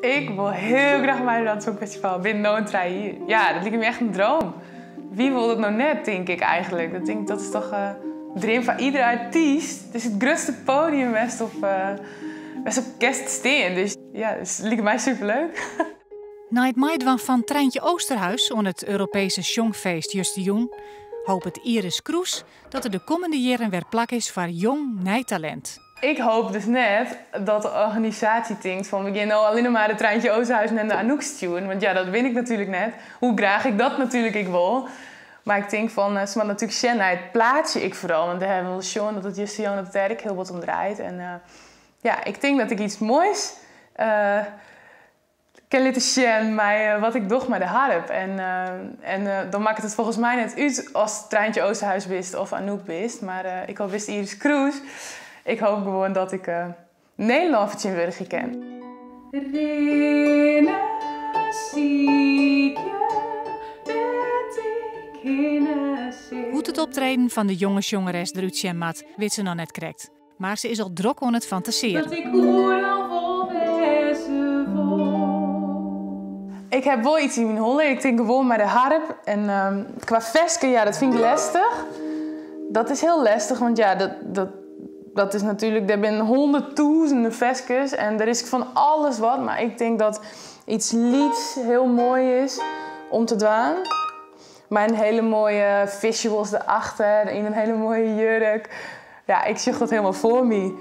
Ik wol hiel graach meidwaan oan it Songfestival binnen no en 3 jier. Ja, dat liket my echt in dream. Wa wol dat no net, tink ik eigentlik. Dat, tink, dat is dochs in dream fan iedere artyst. It is it grutste poadium wêr'tst op kinst stean. Dus ja, it liket my superleuk. Nei it meidwaan fan Trijntje Oosterhuis oan it Europeeske Sjongfeest justerjûn hopet Iris Kroes dat der de kommende jierren wer plak is foar jong nij talint. Ik hoopje dus net dat de organisaasje tinkt fan we gean no allinnich mar de Trijntje Oosterhuis en de Anouk stjoeren. Want ja, dat win ik natuerlik net. Hoe graach ik dat natuerlik ek wol. Mar ik tink fan, se moatte natuerlik sjen nei it plaatsje ek foaral. Want dêr hawwe we wol sjoen dat it justerjûn dat it dêr ek hiel wat om draait. En ja, ik tink dat ik yts moais kin litte sjen mei wat ik doch mei de harp. En dan makket it folgens my net út ast Trijntje Oosterhuis bist of Anouk bist. Mar ik al bist Iris Kroes. Ik hoopje gewoan dat ik Nederlân fertsjintwurdigje kin. Rinne, sykje, wêr't ik hinne sil. Hoe't it optreden fan de jonge sjongeres derút sjen moat, wit se noch net krekt. Mar se is al drok oan it fantasearjen. Dat ik oeral wol wêze wol. Ik ha wol yts yn myn holle. Ik tink gewoan mei de harp. En kwa ferske, ja, dat fyn ik lestich. Dat is hiel lestich, want ja, dat is natuerlik, der binne hûnderttûzenen ferskes en der is fan alles wat. Mar ik tink dat yts lyts hiel moai is om te dwaan. Mei in hiele moaie visuals derachter, yn in hiele moaie jurk. Ja, ik sjoch dat hielendal foar my.